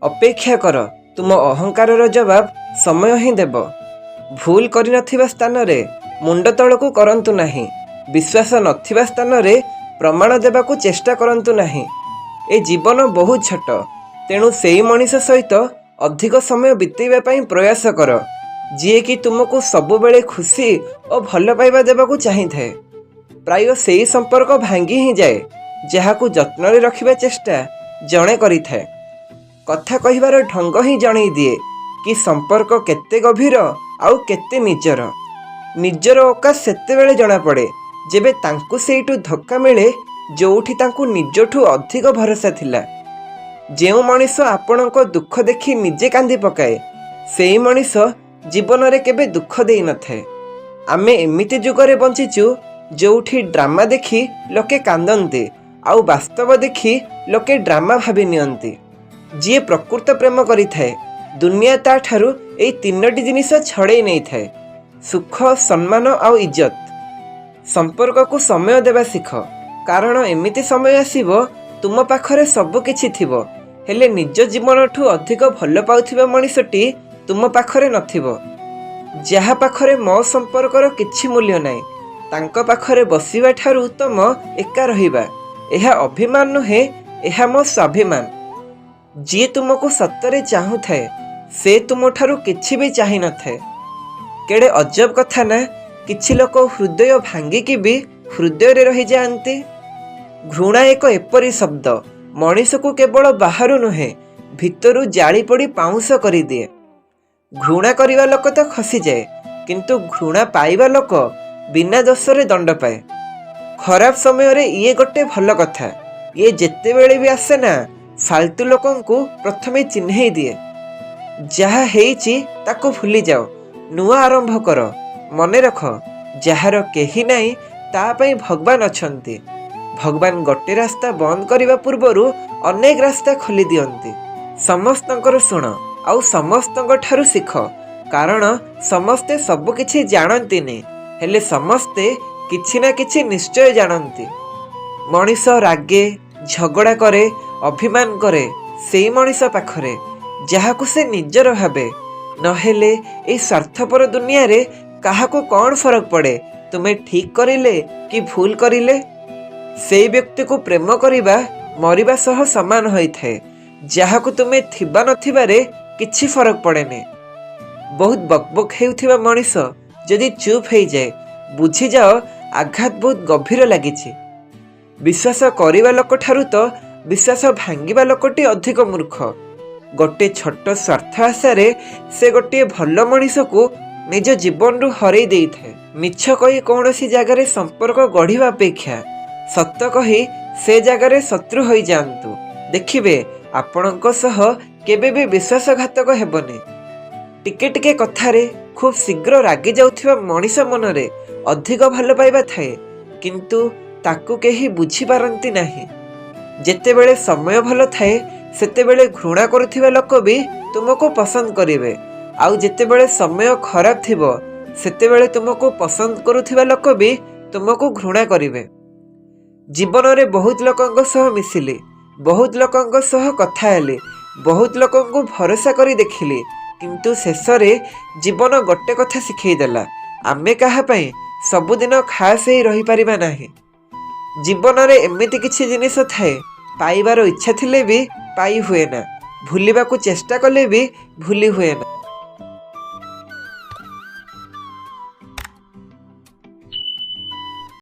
ଅପେକ୍ଷା କର, ତୁମ ଅହଙ୍କାରର ଜବାବ ସମୟ ହିଁ ଦେବ। ଭୁଲ କରିନଥିବା ସ୍ଥାନରେ ମୁଣ୍ଡ ତଳକୁ କରନ୍ତୁ ନାହିଁ। ବିଶ୍ୱାସ ନଥିବା ସ୍ଥାନରେ ପ୍ରମାଣ ଦେବାକୁ ଚେଷ୍ଟା କରନ୍ତୁ ନାହିଁ। ଏ ଜୀବନ ବହୁତ ଛୋଟ, ତେଣୁ ସେଇ ମଣିଷ ସହିତ ଅଧିକ ସମୟ ବିତେଇବା ପାଇଁ ପ୍ରୟାସ କର, ଯିଏକି ତୁମକୁ ସବୁବେଳେ ଖୁସି ଓ ଭଲ ପାଇବା ଦେବାକୁ ଚାହିଁଥାଏ। ପ୍ରାୟ ସେଇ ସମ୍ପର୍କ ଭାଙ୍ଗି ହିଁ ଯାଏ, ଯାହାକୁ ଯତ୍ନରେ ରଖିବା ଚେଷ୍ଟା ଜଣେ କରିଥାଏ। କଥା କହିବାର ଢଙ୍ଗ ହିଁ ଜଣେଇ ଦିଏ କି ସମ୍ପର୍କ କେତେ ଗଭୀର ଆଉ କେତେ ନିଜର। ନିଜର ଔକାତ ସେତେବେଳେ ଜଣାପଡ଼େ, ଯେବେ ତାଙ୍କୁ ସେଇଠୁ ଧକ୍କା ମିଳେ, ଯୋଉଠି ତାଙ୍କୁ ନିଜଠୁ ଅଧିକ ଭରସା ଥିଲା। ଯେଉଁ ମଣିଷ ଆପଣଙ୍କ ଦୁଃଖ ଦେଖି ନିଜେ କାନ୍ଦି ପକାଏ, ସେଇ ମଣିଷ ଜୀବନରେ କେବେ ଦୁଃଖ ଦେଇନଥାଏ। ଆମେ ଏମିତି ଯୁଗରେ ବଞ୍ଚିଛୁ, ଯୋଉଠି ଡ୍ରାମା ଦେଖି ଲୋକେ କାନ୍ଦନ୍ତି ଆଉ ବାସ୍ତବ ଦେଖି ଲୋକେ ଡ୍ରାମା ଭାବି ନିଅନ୍ତି। ଯିଏ ପ୍ରକୃତ ପ୍ରେମ କରିଥାଏ, ଦୁନିଆ ତାଠାରୁ ଏଇ ତିନୋଟି ଜିନିଷ ଛଡ଼େଇ ନେଇଥାଏ: ସୁଖ, ସମ୍ମାନ ଆଉ ଇଜ୍ଜତ। ସମ୍ପର୍କକୁ ସମୟ ଦେବା ଶିଖ, କାରଣ ଏମିତି ସମୟ ଆସିବ, ତୁମ ପାଖରେ ସବୁ କିଛି ଥିବ, ହେଲେ ନିଜ ଜୀବନଠୁ ଅଧିକ ଭଲ ପାଉଥିବା ମଣିଷଟି ତୁମ ପାଖରେ ନଥିବ। ଯାହା ପାଖରେ ମୋ ସମ୍ପର୍କର କିଛି ମୂଲ୍ୟ ନାହିଁ, ତାଙ୍କ ପାଖରେ ବସିବା ଠାରୁ ଉତ୍ତମ ଏକା ରହିବା। ଏହା ଅଭିମାନ ନୁହେଁ, ଏହା ମୋ ସ୍ୱାଭିମାନ। ଯିଏ ତୁମକୁ ସତରେ ଚାହୁଁଥାଏ, ସେ ତୁମଠାରୁ କିଛି ବି ଚାହିଁନଥାଏ। କେଡ଼େ ଅଜବ କଥା ନା, କିଛି ଲୋକ ହୃଦୟ ଭାଙ୍ଗିକି ବି ହୃଦୟରେ ରହିଯାଆନ୍ତି। ଘୃଣା ଏକ ଏପରି ଶବ୍ଦ, ମଣିଷକୁ କେବଳ ବାହାରୁ ନୁହେଁ, ଭିତରୁ ଜାଳି ପୋଡ଼ି ପାଉଁଶ କରିଦିଏ। ଘୃଣା କରିବା ଲୋକ ତ ଖସିଯାଏ, କିନ୍ତୁ ଘୃଣା ପାଇବା ଲୋକ ବିନା ଦୋଷରେ ଦଣ୍ଡ ପାଏ। ଖରାପ ସମୟରେ ଇଏ ଗୋଟେ ଭଲ କଥା, ଇଏ ଯେତେବେଳେ ବି ଆସେ ନା, ଫାଲତୁ ଲୋକଙ୍କୁ ପ୍ରଥମେ ଚିହ୍ନେଇ ଦିଏ। ଯାହା ହେଇଛି ତାକୁ ଭୁଲିଯାଅ, ନୂଆ ଆରମ୍ଭ କର। ମନେ ରଖ, ଯାହାର କେହି ନାହିଁ, ତା ପାଇଁ ଭଗବାନ ଅଛନ୍ତି। ଭଗବାନ ଗୋଟେ ରାସ୍ତା ବନ୍ଦ କରିବା ପୂର୍ବରୁ ଅନେକ ରାସ୍ତା ଖୋଲି ଦିଅନ୍ତି। ସମସ୍ତଙ୍କର ଶୁଣ ଆଉ ସମସ୍ତଙ୍କ ଠାରୁ ଶିଖ, କାରଣ ସମସ୍ତେ ସବୁ କିଛି ଜାଣନ୍ତିନି, ହେଲେ ସମସ୍ତେ କିଛି ନା କିଛି ନିଶ୍ଚୟ ଜାଣନ୍ତି। ମଣିଷ ରାଗେ, ଝଗଡ଼ା କରେ, ଅଭିମାନ କରେ ସେଇ ମଣିଷ ପାଖରେ, ଯାହାକୁ ସେ ନିଜର ଭାବେ। ନହେଲେ ଏଇ ସ୍ୱାର୍ଥପର ଦୁନିଆରେ କାହାକୁ କ'ଣ ଫରକ ପଡ଼େ, ତୁମେ ଠିକ୍ କରିଲେ କି ଭୁଲ କରିଲେ? ସେଇ ବ୍ୟକ୍ତିକୁ ପ୍ରେମ କରିବା ମରିବା ସହ ସମାନ ହୋଇଥାଏ, ଯାହାକୁ ତୁମେ ଥିବା ନଥିବାରେ କିଛି ଫରକ ପଡ଼େନି। ବହୁତ ବକବକ ହେଉଥିବା ମଣିଷ ଯଦି ଚୁପ୍ ହେଇଯାଏ, ବୁଝିଯାଅ ଆଘାତ ବହୁତ ଗଭୀର ଲାଗିଛି। ବିଶ୍ୱାସ କରିବା ଲୋକଠାରୁ ତ ବିଶ୍ୱାସ ଭାଙ୍ଗିବା ଲୋକଟି ଅଧିକ ମୂର୍ଖ। ଗୋଟେ ଛୋଟ ସ୍ୱାର୍ଥ ଆଶାରେ ସେ ଗୋଟିଏ ଭଲ ମଣିଷକୁ ନିଜ ଜୀବନରୁ ହରେଇ ଦେଇଥାଏ। ମିଛ କହି କୌଣସି ଜାଗାରେ ସମ୍ପର୍କ ଗଢ଼ିବା ଅପେକ୍ଷା ସତ କହି ସେ ଜାଗାରେ ଶତ୍ରୁ ହୋଇଯାଆନ୍ତୁ। ଦେଖିବେ, ଆପଣଙ୍କ ସହ କେବେ ବି ବିଶ୍ୱାସଘାତକ ହେବନି। ଟିକେ ଟିକେ କଥାରେ ଖୁବ୍ ଶୀଘ୍ର ରାଗି ଯାଉଥିବା ମଣିଷ ମନରେ ଅଧିକ ଭଲ ପାଇବା ଥାଏ, କିନ୍ତୁ ତାକୁ କେହି ବୁଝିପାରନ୍ତି ନାହିଁ। ଯେତେବେଳେ ସମୟ ଭଲ ଥାଏ, ସେତେବେଳେ ଘୃଣା କରୁଥିବା ଲୋକ ବି ତୁମକୁ ପସନ୍ଦ କରିବେ, ଆଉ ଯେତେବେଳେ ସମୟ ଖରାପ ଥିବ, ସେତେବେଳେ ତୁମକୁ ପସନ୍ଦ କରୁଥିବା ଲୋକ ବି ତୁମକୁ ଘୃଣା କରିବେ। ଜୀବନରେ ବହୁତ ଲୋକଙ୍କ ସହ ମିଶିଲି, ବହୁତ ଲୋକଙ୍କ ସହ କଥା ହେଲି, ବହୁତ ଲୋକଙ୍କୁ ଭରସା କରି ଦେଖିଲି, କିନ୍ତୁ ଶେଷରେ ଜୀବନ ଗୋଟେ କଥା ଶିଖେଇ ଦେଲା: ଆମେ କାହା ପାଇଁ ସବୁଦିନ ଖାସ୍ ହେଇ ରହିପାରିବା ନାହିଁ। ଜୀବନରେ ଏମିତି କିଛି ଜିନିଷ ଥାଏ, ପାଇବାର ଇଚ୍ଛା ଥିଲେ ବି ପାଇ ହୁଏ ନା, ଭୁଲିବାକୁ ଚେଷ୍ଟା କଲେ ବି ଭୁଲି ହୁଏ ନା।